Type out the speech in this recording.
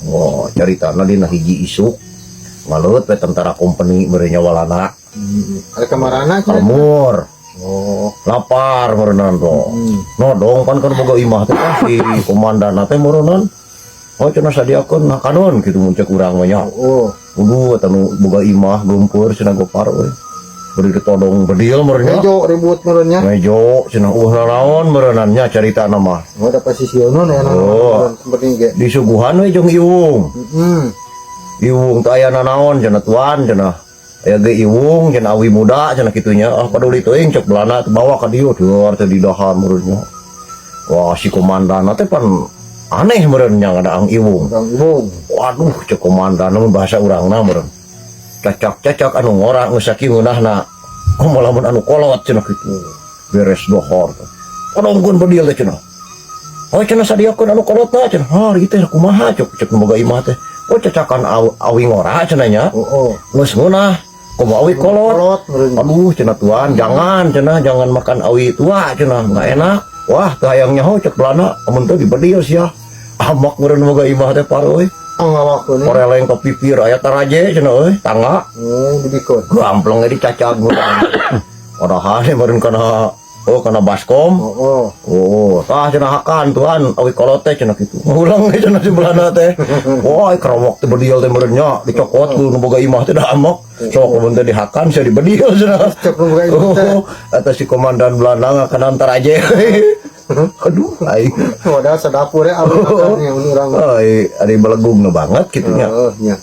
Oh, caritana dina hiji isuk ngaleut we tentara kompeni meureun nya Walanda. Ada kamarana cenah? Lemur. Oh. Lapar meureunnan tuh. Nodong pan kan boga imah teh kan si komandan teh meureunnan. Oh, cenah sadiakeun makanan kitu mun cek urang mah nya. Oh. Kudu eta nu boga imah geumpeur cenah gopar euy. Beri ditodong bedil meureun nya. Mejo ribut meureun nya. Mejo cenah uh nanaon meureunnan nya caritana mah. Oh, da pasisionon ya. Oh. Seperti ge. Disuguhan we jeung iwung. Iwung teh aya nanaon cenah, tuan cenah. Aya ge iwung cenah, awi muda cenah kitunya. Ah, paduli teuing cek Belanda teh, bawa ka dieu deur teh didahar meureun nya. Wah, si komandan teh pan aneh meureun nya ngadaang iwung. Bang Iwung. Waduh, cek komandan mun bahasa urangna meureun. Cacak-cacak anu ngora geus sakieu ngeunahna. Komo lamun anu kolot cenah kitu. Beres dohor teh. Todongkeun bedil teh cenah. Oh, cenah sadiakeun anu kolotna cenah. Ha, ieu teh kumaha cek cek nu boga imah teh. Oh, cacakan awi ngora cenah nya. Oh. Geus ngeunah. Komo awi kolot. Kolot meureun. Aduh, cenah tuan, jangan cenah, jangan makan awi tua cenah, nggak enak. Wah, teu hayang nyaho cek Belanda, amun teu dibedil sia. Amak meureun boga imah teh par euy. Oh, ngawakeun. Koreleng ke pipir aya taraje cenah euy, tangga. Oh, dibikeun. Gampleng ge dicacag meureun. Padahal meureun kana oh kana baskom. Oh. Oh, tah cenah hakan tuan awi kolot teh cenah kitu. Ngulang we cenah si Belanda teh. Wah, kerowok teh bedil teh meureun nya, dicokot ku nu boga imah teh da amok. Sok lamun teh dihakan sia dibedil cenah. Cek nu boga imah teh. Oh, eta si komandan Belanda ngakanan taraje. Aduh, aing. Wadah sadapur ya awi makan yang urang. Ai, ari belegungna banget kitu nya. Heeh, nya.